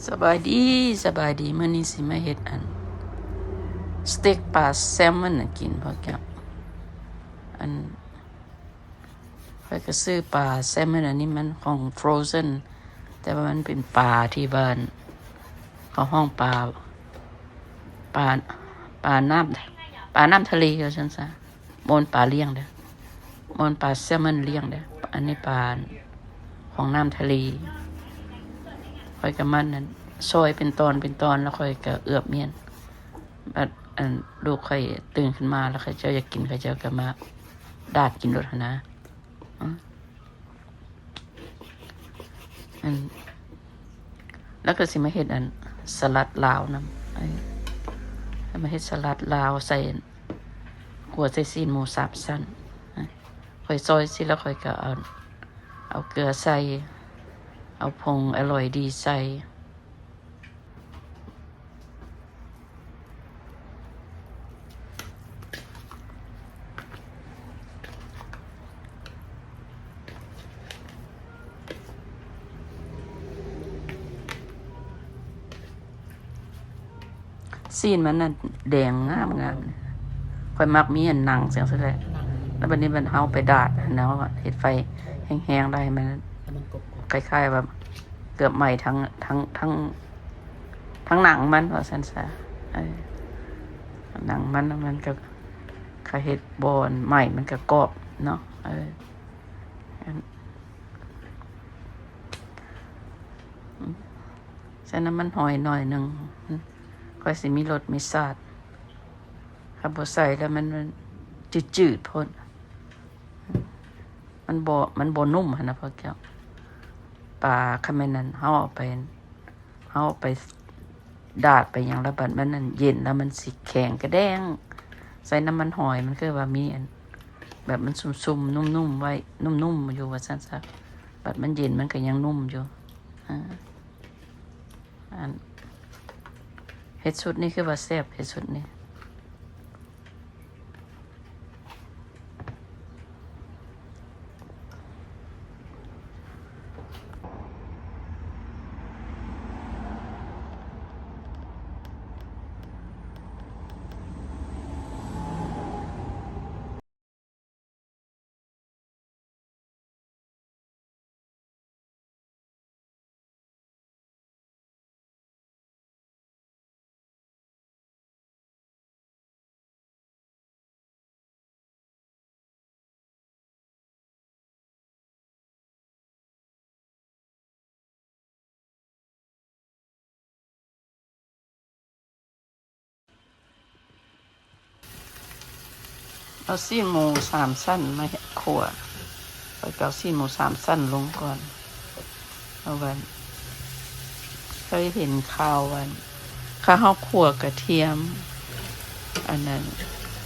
ສະບາຍດີ ສະບາຍດີ ມື້ນີ້ຊິມາເຮັດອັນສະເຕັກປາແຊມມອນໃຫ້ກິນພວກເຈົ້າ. ອັນ ຂ້ອຍກໍຊື້ປາແຊມມອນ ອັນນີ້ມັນຂອງ frozen ແຕ່ວ່າມັນເປັນປາທີ່ວ່າເຂົາຮ້ອງປາ ປາ ປານ້ຳ ປານ້ຳທະເລວ່າຊັ້ນຊະ. ບໍ່ແມ່ນປາລ້ຽງເດີ້ ບໍ່ແມ່ນປາແຊມມອນລ້ຽງເດີ້ ອັນນີ້ປາຂອງນ້ຳທະເລ. ຂ້ອຍກໍມານັ້ນ ຊອຍເປັນຕອນເປັນຕອນ ແລ້ວຂ້ອຍກໍເອືອບມ້ຽນ. ບັດອັນລູກຂ້ອຍຕື່ນຂຶ້ນມາ ແລ້ວເຂົາເຈົ້າຢາກກິນ ເຂົາເຈົ້າກໍມາດາດກິນໂລດຫັ້ນນະ. ອືມ ອັນ ແລ້ວກໍຊິມາເຮັດອັນສະຫຼັດລາວນຳ ເອີ ມາເຮັດສະຫຼັດລາວໃສ່ ຂົ້ວໃສ່ຊີ້ນໝູສາມຊັ້ນ. ຂ້ອຍຊອຍຊີ້ ແລ້ວຂ້ອຍກໍເອົາ ເອົາເກືອໃສ່ ເອົາຜົງອະລ່ອຍດີໃສ່. ຊີ້ນມັນນັ້ນແດງງາມໆ ຂ້ອຍມັກມີອັນໜັງຈັ່ງຊີ້ແຫຼະ. ແລ້ວບັດນີ້ມັນເຮົາໄປດາດຫັ້ນນະ ເຮັດໄຟແຮງໆ ໄດ້ ໃຫ້ມັນ ໃຫ້ມັນກົບໆ ຄ້າຍໆ ແບບເກືອບໄໝ້ທັງ ທັງ ທັງ ທັງໜັງມັນວ່າຊັ້ນຊະ. ເອີ ໜັງມັນ ມັນກໍ ຖ້າເຮັດບໍ່ໄໝ້ມັນກໍກອບເນາະ. ເອີ ໃສ່ນ້ຳມັນຫອຍໜ້ອຍໜຶ່ງ ຂ້ອຍຊິມີລົດມີຊາດ. ຖ້າບໍ່ໃສ່ແລ້ວມັນ ມັນຈືດໆ ໂພດ ມັນບໍ່ ມັນບໍ່ນຸ້ມຫັ້ນນະພວກເຈົ້າ. ປາ ຄັນແມ່ນນັ້ນ ເຮົາເອົາໄປ ເຮົາໄປດາດໄປຫຍັງ ແລ້ວບັດມັນອັນເຢັນ ແລ້ວມັນຊິແຂງກະແດງ. ໃສ່ນ້ຳມັນຫອຍ ມັນຄືວ່າມີອັນ ແບບມັນຊຸ່ມໆ ນຸ້ມໆ ໄວ້ ນຸ້ມໆ ຢູ່ວ່າຊັ້ນຊະ. ບັດມັນເຢັນ ມັນກໍຍັງນຸ້ມຢູ່. ອາ ອັນ ເຮັດຊຸດນີ້ຄືວ່າແຊບ ເຮັດຊຸດນີ້. ເອົາຊີ້ນໝູສາມຊັ້ນມາຂົ້ວ ຂ້ອຍກໍເອົາຊີ້ນໝູສາມຊັ້ນລົງກ່ອນ. ເພາະວ່າເຄີຍເຫັນຂ່າວວ່າ ຖ້າເຮົາຂົ້ວກະທຽມ ອັນນັ້ນ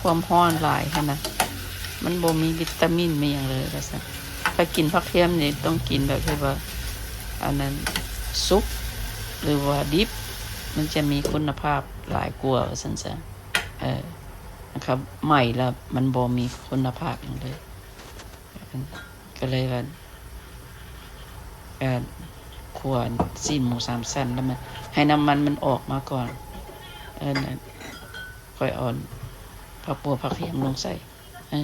ຄວາມຮ້ອນຫຼາຍຫັ້ນນະ ມັນບໍ່ມີວິຕາມິນມີຫຍັງເລີຍວ່າຊັ້ນ. ຖ້າກິນຜັກທຽມນີ້ຕ້ອງກິນແບບທີ່ວ່າ ອັນນັ້ນ ສຸກ ຫຼືວ່າດິບ ມັນຈະມີຄຸນນະພາບຫຼາຍກວ່າວ່າຊັ້ນຊະ. ເອີ ຄັນໄໝ້ແລ້ວມັນບໍ່ມີຄຸນນະພາບຫຍັງເລີຍ. ກໍເລີຍວ່າ ເອີ ຂົ້ວຊີ້ນໝູສາມຊັ້ນ ແລ້ວມັນ ໃຫ້ນ້ຳມັນມັນອອກມາກ່ອນ ເອີ ຄ່ອຍເອົາຜັກບົວຜັກທຽມລົງໃສ່. ເອີ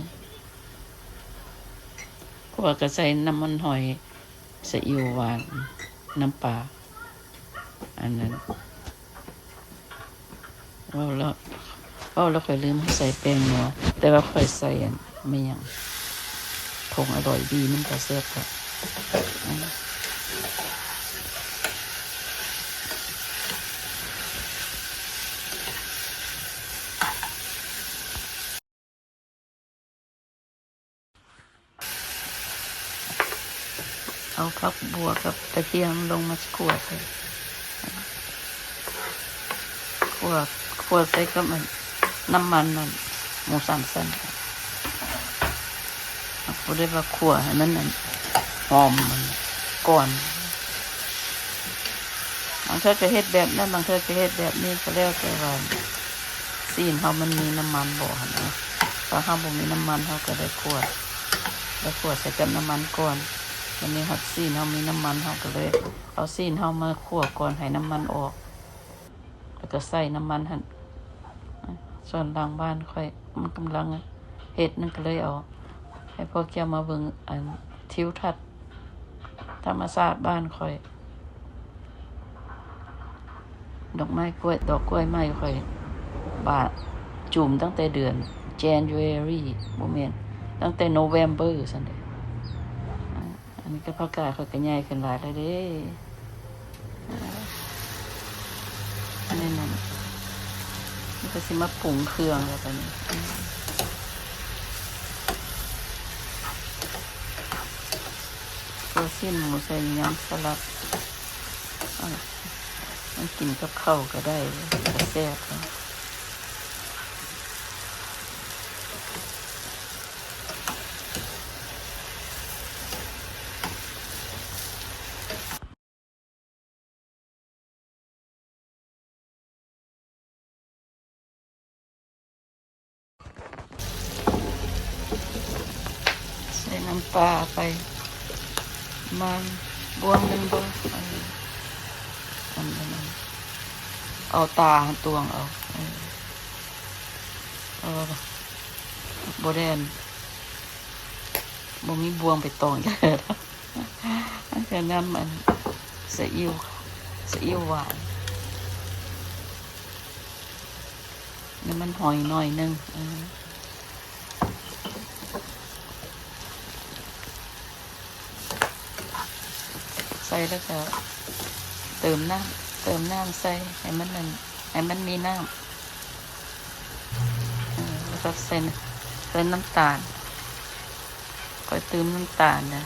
ຂົ້ວກໍໃສ່ນ້ຳມັນຫອຍ ຊີອິ້ວຫວານ ນ້ຳປາ ອັນນັ້ນ ເວົ້າແລ້ວ ເວົ້າແລ້ວຂ້ອຍລືມໃສ່ແປ້ງນົວ ແຕ່ວ່າຂ້ອຍໃສ່ອັນ ແມ່ນຫຍັງ ຜົງອະລ່ອຍດີ ມັນກໍແຊບແທ້. ເອົາຜັກບົວກັບກະທຽມລົງມາຂົ້ວໃສ່ ຂົ້ວ ຂົ້ວໃສ່ກັບອັນ ນ້ຳມັນນັ້ນ ໝູສາມຊັ້ນ. ເຮົາບໍ່ໄດ້ວ່າຂົ້ວໃຫ້ມັນອັນ ຫອມມັນກ່ອນ. ບາງເທື່ອກໍເຮັດແບບນັ້ນ ບາງເທື່ອກໍເຮັດແບບນີ້ ກໍແລ້ວແຕ່ວ່າຊີ້ນເຮົາມັນມີນ້ຳມັນບໍ່ຫັ້ນນະ. ຖ້າເຮົາບໍ່ມີນ້ຳມັນ ເຮົາກໍໄດ້ຂົ້ວ ໄດ້ຂົ້ວໃສ່ກັບນ້ຳມັນກ່ອນ. ບາດນີ້ຮອດຊີ້ນເຮົາມີນ້ຳມັນ ເຮົາກໍເລີຍເອົາຊີ້ນເຮົາມາຂົ້ວກ່ອນໃຫ້ນ້ຳມັນອອກ ແລ້ວກໍໃສ່ນ້ຳມັນຫັ້ນ. ສ່ວນຫຼັງບ້ານຂ້ອຍມັນກຳລັງເຮັດນັ້ນ ກໍເລີຍເອົາໃຫ້ພວກເຈົ້າມາເບິ່ງອັນທິວທັດ ທຳມະຊາດບ້ານຂ້ອຍ. ດອກໄມ້ກ້ວຍ ດອກກ້ວຍໄມ້ຂ້ອຍບາດ ຈູມຕັ້ງແຕ່ເດືອນ January ບໍ່ແມ່ນ ຕັ້ງແຕ່ November ຊັ້ນເດ. ອັນນີ້ກໍ ຜັກກາດຂ້ອຍກໍໃຫຍ່ຂຶ້ນຫຼາຍແລ້ວເດ້. ແມ່ນ ນີ້ກໍຊິມາປຸງເຄື່ອງແລ້ວບັດນີ້. ຕົວຊີ້ນໝູໃສ່ຍຳສະຫຼັດ ເອີ ມັນກິນກັບເຂົ້າກໍໄດ້ ກໍແຊບແລ້ວ. ໃສ່ນ້ຳປາໄປປະມານບ່ວງໜຶ່ງບໍ່ ອັນນັ້ນ ເອົາຕາຫັ້ນຕວງເອົາ ເອີ ເອີ ບໍ່ແມ່ນ ບໍ່ມີບ່ວງໄປຕອງຈັກເທື່ອ. ອັນນີ້ກໍນ້ຳອັນ ສະອິ້ວ ສະອິ້ວຫວານ ນ້ຳມັນຫອຍໜ້ອຍໜຶ່ງ ເອີ ໃສ່ແລ້ວກໍເຕີມນ້ຳ ເຕີມນ້ຳໃສ່ໃຫ້ມັນນັ້ນ ໃຫ້ມັນມີນ້ຳ ເອີ ແລ້ວກໍໃສ່ ໃສ່ນ້ຳຕານ ຂ້ອຍຕື່ມນ້ຳຕານນະ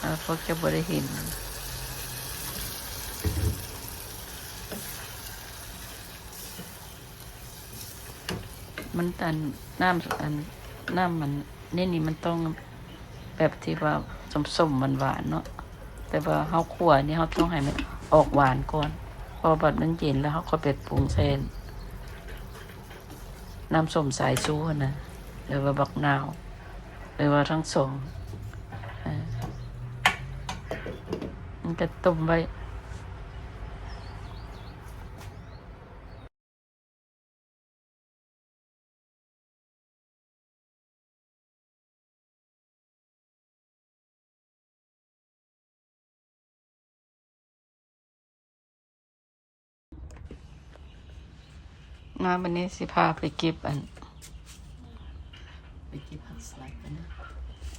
ເອີ ພວກເຈົ້າບໍ່ໄດ້ເຫັນ ມັນອັນ ນ້ຳອັນ ນ້ຳມັນ ໃນນີ້ມັນຕ້ອງແບບທີ່ວ່າສົ້ມໆ ຫວານໆ ເນາະ ແຕ່ວ່າເຮົາຂົ້ວນີ້ ເຮົາຕ້ອງໃຫ້ມັນອອກຫວານກ່ອນ ເພາະວ່າມັນເຢັນແລ້ວ ເຮົາຄ່ອຍໄປປຸງໃສ່ ນ້ຳສົ້ມສາຍຊູຫັ້ນນະ ຫຼືວ່າບັກນາວ ຫຼືວ່າທັງສອງ ເອີ ມັນກໍຕົ້ມໄວ້. ມາ ບັດນີ້ຊິພາໄປເກັບອັນ ໄປເກັບຜັກສະຫຼັດກັນເດີ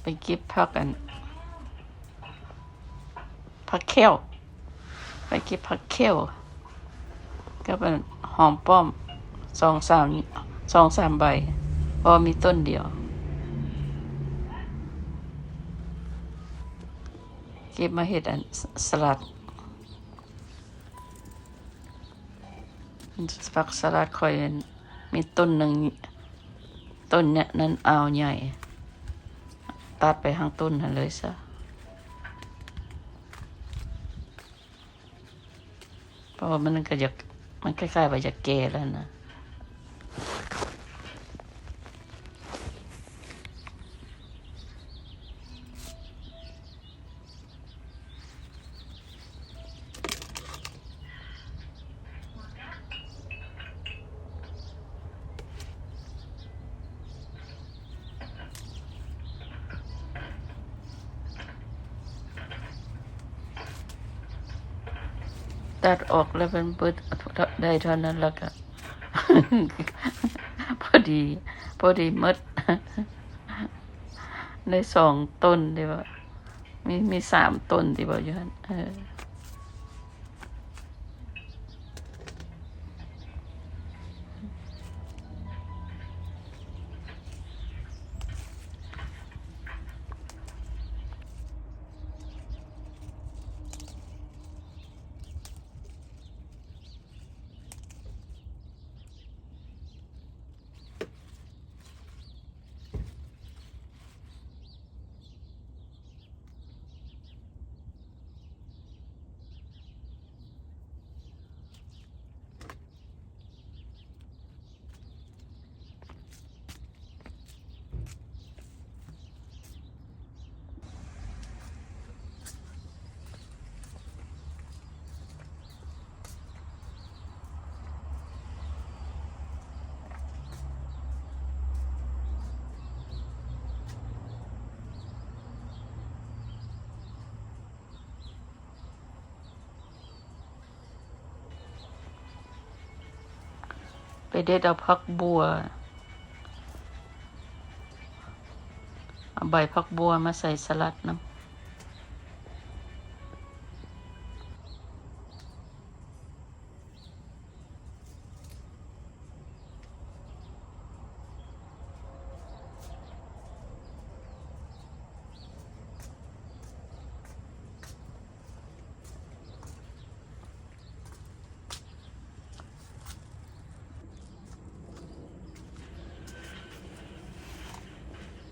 ໄປເກັບຜັກອັນ ຜັກແຂ້ວ ໄປເກັບຜັກແຂ້ວກັບອັນຫອມປ້ອມ ສອງສາມ ສອງສາມໃບ ເພາະວ່າມີຕົ້ນດຽວ ເກັບມາເຮັດອັນ ສະ ສະຫຼັດ. ຜັກສະຫຼັດຂ້ອຍມີຕົ້ນໜຶ່ງ ຕົ້ນເນີ້ຍນັ້ນອາວໃຫຍ່ ຕັດໄປທາງຕົ້ນຫັ້ນເລີຍຊະ ເພາະວ່າມັນກໍຢາກ ມັນຄ້າຍໆວ່າຢາກແກ່ແລ້ວນະ. ຕັດອອກແລ້ວມັນເບິດ ໄດ້ເທົ່ານັ້ນແລ້ວກະ ພໍດີ ພໍດີໝົດ ໄດ້ສອງຕົ້ນເດ້ບໍ່ ມີ ມີສາມຕົ້ນຕິບໍ່ຢູ່ຫັ້ນ ເອີ. ເ ໄປເດັດເອົາຜັກບົ່ວ ເອົາໃບຜັກບົ່ວມາໃສ່ສະຫຼັດນຳ.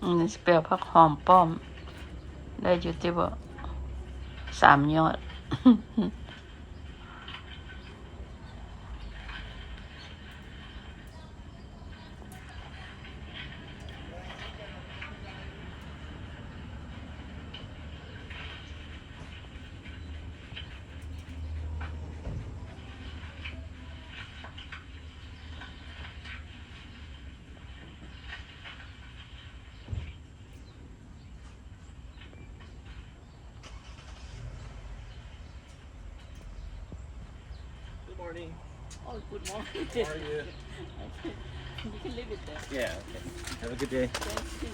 ອືມ ຊິໄປເອົາຜັກຫອມປ້ອມ ໄດ້ຢູ່ຕິບໍ່ ສາມຍອດ. Good morning. Oh, good morning. How are you? Okay. You can leave it there. Yeah, okay. Have a good day. Thank you.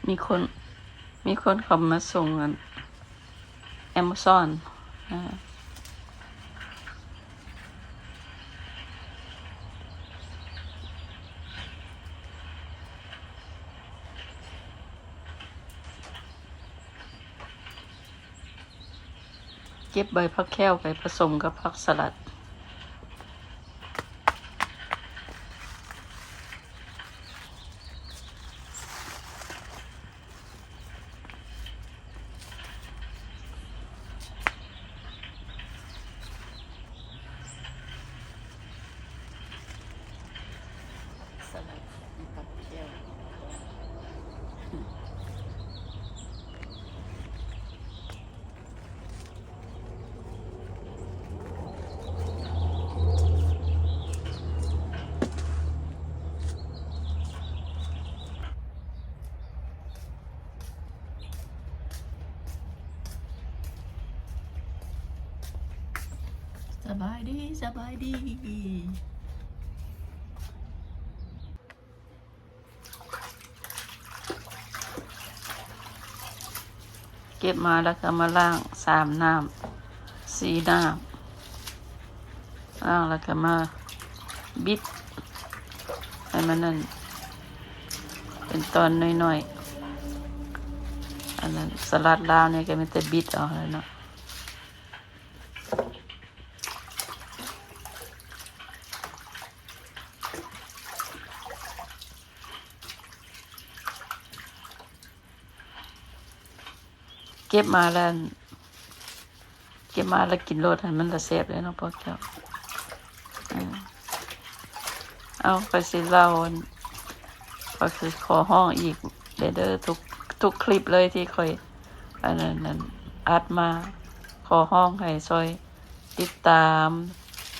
ມີຄົນ ມີຄົນເຂົ້າມາສົ່ງອັນ Amazon ອາ ເກັບໃບຜັກແຂ້ວໄປປະສົມກັບຜັກສະຫຼັດ. ສະຫຼັດກັບແຈ່ວ. ສະບາຍດີ ສະບາຍດີ. ເກັບມາແລ້ວກໍມາລ້າງສາມນ້ຳ ສີ່ນ້ຳ ລ້າງແລ້ວກໍມາບິດໃຫ້ມັນນັ້ນ ເປັນຕອນນ້ອຍໆ. ອັນນັ້ນ ສະຫຼັດລາວນີ້ກໍມີແຕ່ບິດເອົາແຫຼະເນາະ. ເກັບມາແລ້ວ ເກັບມາແລ້ວກິນໂລດ ຫັ້ນມັນລະແຊບເດ້ເນາະພວກເຈົ້າ. ເອີ ເອົາ ຂ້ອຍຊິເລົ່າ ຂ້ອຍຊິຂໍຮ້ອງອີກເດີ ເດີ ທຸກ ທຸກຄລິບເລີຍທີ່ຂ້ອຍ ອັນນັ້ນ ອັດມາ ຂໍຮ້ອງໃຫ້ຊ່ອຍຕິດຕາມ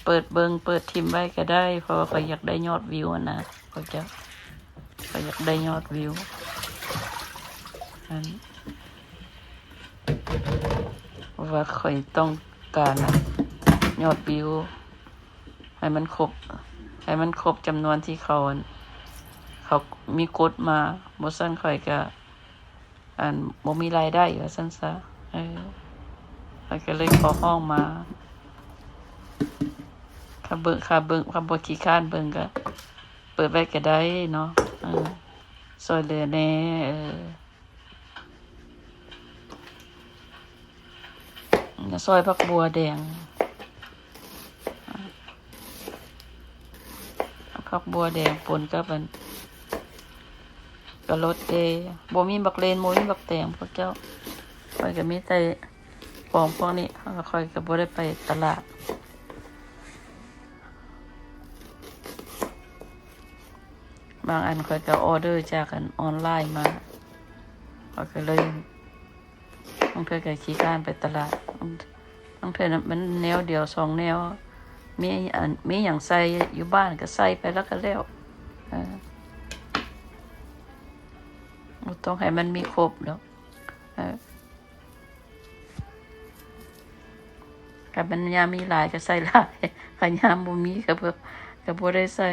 ເປີດເບິ່ງ ເປີດຖິ້ມໄວ້ກໍໄດ້ ເພາະວ່າຂ້ອຍຢາກໄດ້ຍອດວິວຫັ້ນນະ ພວກເຈົ້າ. ຂ້ອຍຢາກໄດ້ຍອດວິວ ອັນ ເພາະວ່າຂ້ອຍຕ້ອງການ ອັນ ຍອດວິວໃຫ້ມັນຄົບ ໃຫ້ມັນຄົບຈຳນວນທີ່ເຂົາ ອັນ ເຂົາມີກົດມາ ບໍ່ຊັ້ນຂ້ອຍກະ ອັນ ບໍ່ມີລາຍໄດ້ວ່າຊັ້ນຊະ. ເອີ ຂ້ອຍກໍເລີຍຂໍຮ້ອງມາ ຖ້າເບິ່ງ ຖ້າເບິ່ງ ຖ້າບໍ່ຂີ້ຄ້ານເບິ່ງກໍເປີດໄວ້ກໍໄດ້ເນາະ. ເອີ ຊ່ອຍເຫຼືອແດ່ ເອີ ແລ້ວຊອຍຜັກບົ່ວແດງ ຜັກບົ່ວແດງປົນກັບອັນກະໂລດເດ. ບໍ່ມີບັກເລນ ບໍ່ມີບັກແຕງພວກເຈົ້າ. ຂ້ອຍກໍມີແຕ່ຂອງພວກນີ້ ຂ້ອຍກໍບໍ່ໄດ້ໄປຕະຫຼາດ. ບາງອັນຂ້ອຍກໍອໍເດີຈາກອັນອອນລາຍມາ. ຂ້ອຍກໍເລີຍ ບາງເທື່ອກໍຂີ້ຄ້ານໄປຕະຫຼາດ, ບາງເທື່ອມັນແນວດຽວສອງແນວ, ມີອັນ ມີຫຍັງໃສ່ຢູ່ບ້ານກໍໃສ່ໄປແລ້ວກໍແລ້ວ. ເອີ ບໍ່ຕ້ອງໃຫ້ມັນມີຄົບດອກ. ເອີ ຄັນມັນຍາມມີຫຼາຍກໍໃສ່ຫຼາຍ, ຄັນຍາມບໍ່ມີກໍບໍ່ ກໍບໍ່ໄດ້ໃສ່.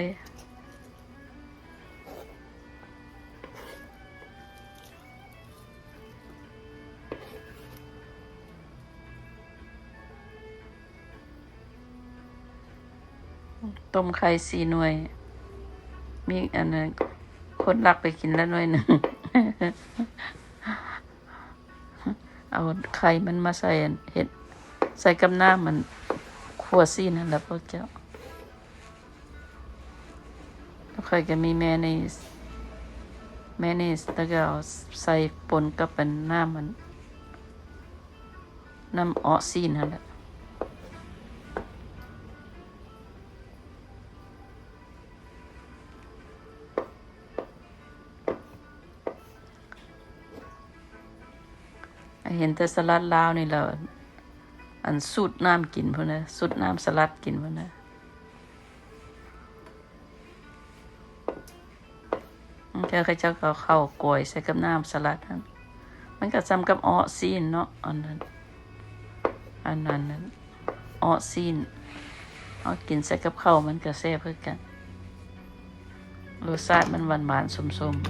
ຕົ້ມໄຂ່ສີ່ໜ່ວຍ, ມີອັນນັ້ນ ຄົນລັກໄປກິນລະໜ່ວຍໜຶ່ງ. ເອົາໄຂ່ມັນມາໃສ່ອັນ ເຮັດໃສ່ກັບນ້ຳມັນ ຂົ້ວຊີ້ນຫັ້ນລະພວກເຈົ້າ. ແລ້ວຂ້ອຍກໍມີແມເນສ, ແມເນສ ແລ້ວກໍເອົາໃສ່ປົນກັບອັນນ້ຳມັນ ນ້ຳເອາະຊີ້ນຫັ້ນແຫຼະ. ເຫັນແຕ່ສະລັດລາວນີ້ແຫຼະ ອັນສູດນ້ຳກິນພຸ້ນນະ, ສູດນ້ຳສະລັດກິນພຸ້ນນະ. ບາງເທື່ອເຂົາເຈົ້າກໍເອົາເຂົ້າກວຍໃສ່ກັບນ້ຳສະລັດຫັ້ນ, ມັນກໍສ່ຳກັບເອາະຊີ້ນເນາະ. ອັນນັ້ນ ອັນນັ້ນ ເອາະຊີ້ນ ເອົາກິນໃສ່ກັບເຂົ້າມັນກໍແຊບຄືກັນ, ລົດຊາດມັນຫວານໆ ສົ້ມໆ.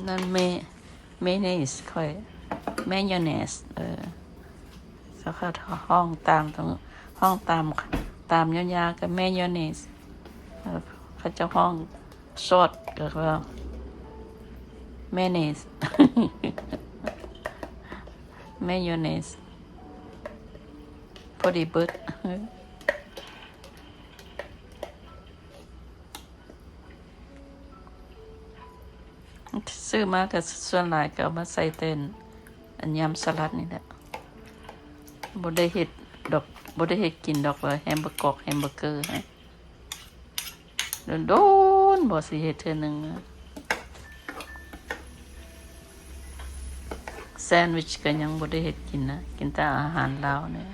ນັ້ນເມ ເມເນສຂ້ອຍ ເມຍອເນສ ເອີ ເຂົາເຈົ້າຮ້ອງຕາມ ຮ້ອງຕາມ ຕາມຍາວໆ ກໍເມຍອເນສ ເອີ ເຂົາເຈົ້າຮ້ອງຊອດ ກໍວ່າເມເນສ ເມຍອເນສ ພໍດີເບິດ. ຊື້ມາກໍສ່ວນຫຼາຍກໍເອົາມາໃສ່ແຕ່ອັນຍຳສະລັດນີ້ແຫຼະ, ບໍ່ໄດ້ເຮັດດອກ ບໍ່ໄດ້ເຮັດກິນດອກວ່າແຮມເບີກອກ ແຮມເບີເກີຫັ້ນ ດົນໆ ບໍ່ຊິເຮັດເທື່ອໜຶ່ງ. ແຊນວິດກໍຍັງບໍ່ໄດ້ເຮັດກິນນະ, ກິນແຕ່ອາຫານລາວນີ້.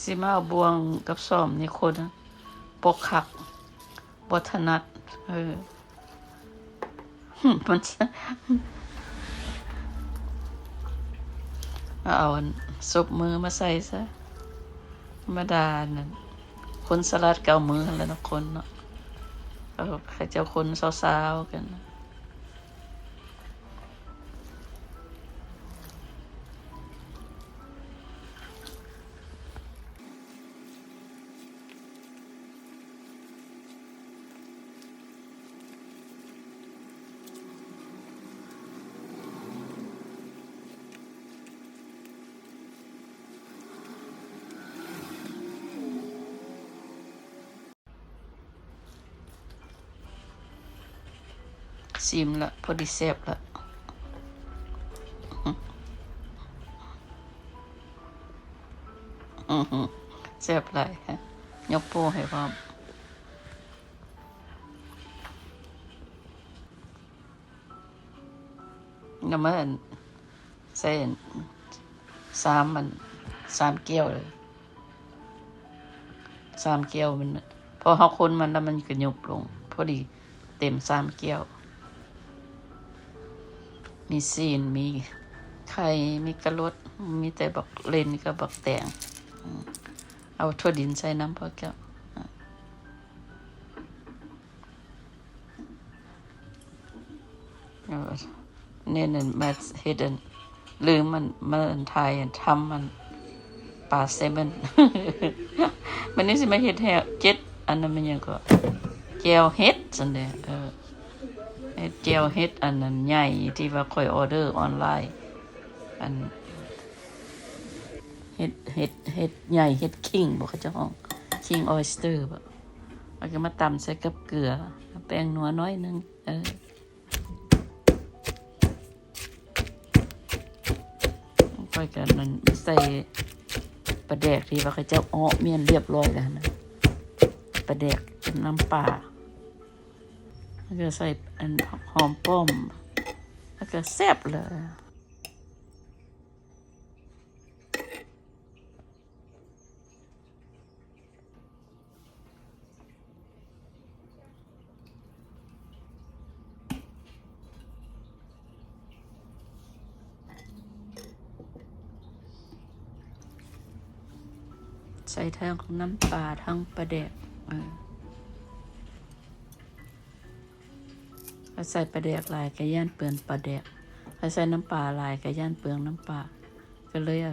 ຊິມາເອົາບ່ວງກັບສ້ອມນີ້ຄົນປົກຄັກ ບໍ່ຖະໜັດ ເອີ ມັນ ເອົາອັນສົບມືມາໃສ່ຊະ. ທຳມະດານັ້ນ ຄົນສະຫຼັດກໍເອົາມືຫັ້ນແຫຼະເນາະ ຄົນເນາະ. ເອີ ເຂົາເຈົ້າຄົນຊາວໆ ກັນ. ຊີມລະ ພໍດີແຊບລະ. ອືຮຶ ແຊບຫຼາຍ ຍົກໂປ້ໃຫ້ພ້ອມ. ແລ້ວມາ ອັນ ໃສ່ ອັນ ຊາມ ອັນ ຊາມແກ້ວເລີຍ ຊາມແກ້ວມັນນະ ພໍເຮົາຄົນມັນແລ້ວມັນກະຍຸບລົງ ພໍດີເຕັມຊາມແກ້ວ. ມີຊີ້ນ ມີໄຂ່ ມີກະໂຫຼດ ມີແຕ່ບັກເລັ່ນກັບບັກແຕງ. ອືມ ເອົາຖົ່ວດິນໃສ່ນຳພວກເຈົ້າ. ເອີ ແນວນັ້ນມາເຮັດອັນ ລືມມັນ ມາອັນ ຖ່າຍອັນ ທຳອັນ ປາແຊມອນ. ບັດນີ້ຊິມາເຮັດແຮ ເຈັດ ອັນນັ້ນແມ່ນຫຍັງເກາະ ແຈ່ວເຫັດຊັ້ນເດ. ເອີ ເຮັດແຈ່ວເຫັດອັນນັ້ນໃຫຍ່ ທີ່ວ່າຂ້ອຍອໍເດີອອນລາຍ ອັນ ເຫັດ ເຫັດ ເຫັດໃຫຍ່ ເຫັດຄິງບໍ ເຂົາເຈົ້າຮ້ອງ ຄິງອອຍສເຕີບໍ. ແລ້ວກໍມາຕຳໃສ່ກັບເກືອ ແປ້ງນົວໜ້ອຍໜຶ່ງ. ເອີ ຂ້ອຍກໍນັ້ນ ໃສ່ປາແດກທີ່ວ່າເຂົາເຈົ້າເອາະມ້ຽນລຽບຮ້ອຍແລ້ວຫັ້ນນະ ປາແດກກັບນ້ຳປາ ແລ້ວກໍໃສ່ອັນຫອມປ້ອມ ແລ້ວກໍແຊບເລີຍ. ໃສ່ທັງນ້ຳປາ ທັງປາແດກ. ເອີ ຖ້າໃສ່ປາແດກຫຼາຍກໍຢ້ານເປືອງປາແດກ ຖ້າໃສ່ນ້ຳປາຫຼາຍກໍຢ້ານເປືອງນ້ຳປາ ກໍເລີຍ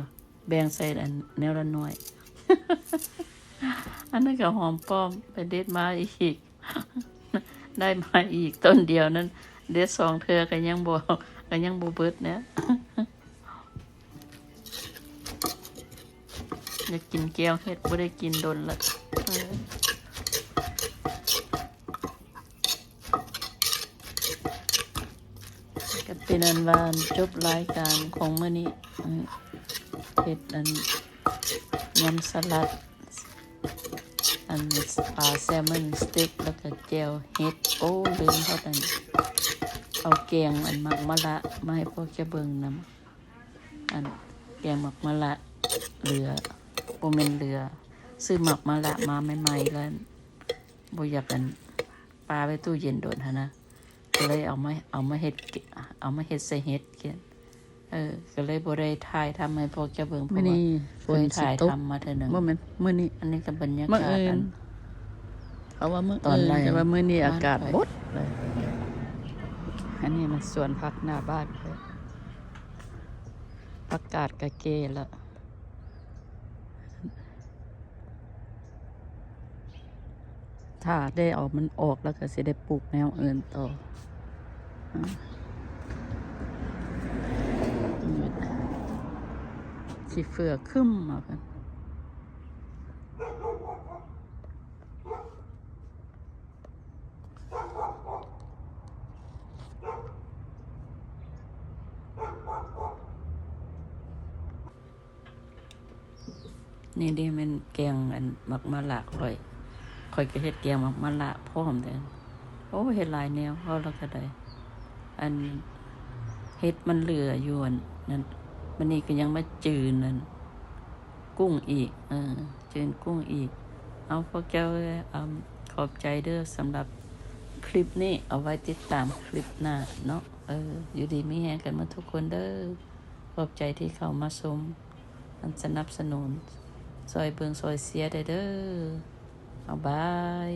ແບ່ງໃສ່ອັນແນວລະໜ່ວຍ. ອັນນັ້ນກໍຫອມປ້ອມ ໄປເດັດມາອີກ ໄດ້ມາອີກຕົ້ນດຽວນັ້ນ ເດັດສອງເທື່ອກໍຍັງບໍ່ ກໍຍັງບໍ່ເບິດນະ. ຢາກກິນແຈ່ວເຫັດ ບໍ່ໄດ້ກິນດົນລະ. ເອີ ກໍເປັນອັນວ່າຈົບລາຍການຂອງມື້ນີ້ ເຮັດອັນຍຳສະຫຼັດ ອັນປາແຊມອນສະຕິກ ແລ້ວກໍແຈ່ວເຫັດ. ໂອ້ ລືມເຮົານັ້ນ ເອົາແກງອັນໝາກມະລະມາໃຫ້ພວກເຈົ້າເບິ່ງນຳ. ອັນແກງໝາກມະລະເຫຼືອ ບໍ່ແມ່ນເຫຼືອ ຊື້ໝາກມະລະມາໃໝ່ໆ ແລ້ວບໍ່ຢາກອັນ ປາໄວ້ຕູ້ເຢັນດົນຫັ້ນນະ ກໍເລີຍເອົາມາ ເອົາມາເຮັດ ເອົາມາເຮັດໃສ່ເຫັດກິນ. ເອີ ກໍເລີຍບໍ່ໄດ້ຖ່າຍທຳໃຫ້ພວກເຈົ້າເບິ່ງ ເພາະວ່າເຄີຍຖ່າຍທຳມາເທື່ອໜຶ່ງ. ບໍ່ແມ່ນມື້ນີ້ ອັນນີ້ກໍບັນຍາກາດອັນ ເຂົາວ່າມື້ອື່ນ ແຕ່ວ່າມື້ນີ້ອາກາດບົດເລີຍ. ອັນນີ້ມັນສວນຜັກໜ້າບ້ານຂ້ອຍ ຜັກກາດກະເກລະ. ຖ້າໄດ້ເອົາມັນອອກແລ້ວກໍຊິໄດ້ປູກແນວອື່ນຕໍ່. ຊິເຟືອຄຶ້ມເອົາກັນ. ນີ້ເດ້ແມ່ນແກງອັນໝາກມະລະຂ້ອຍ ຂ້ອຍກໍເຮັດແກງໝາກມະລະພ້ອມເດ້. ໂອ້ ເຮັດຫຼາຍແນວ ເວົ້າແລ້ວກໍໄດ້ ອັນເຫັດມັນເຫຼືອຢູ່ອັນນັ້ນ ມື້ນີ້ກໍຍັງມາຈືນອັນກຸ້ງອີກ ເອີ ຈືນກຸ້ງອີກ. ເອົາ ພວກເຈົ້າ ເອີ ຂອບໃຈເດີສຳລັບຄລິບນີ້ ເອົາໄວ້ຕິດຕາມຄລິບໜ້າເນາະ. ເອີ ຢູ່ດີມີແຮງກັນໝົດທຸກຄົນເດີ. ຂອບໃຈທີ່ເຂົ້າມາຊົມ ອັນສະໜັບສະໜູນ ຊ່ອຍເບິ່ງຊ່ອຍເຊຍແດ່ເດີ. ເອົາ ບາຍ.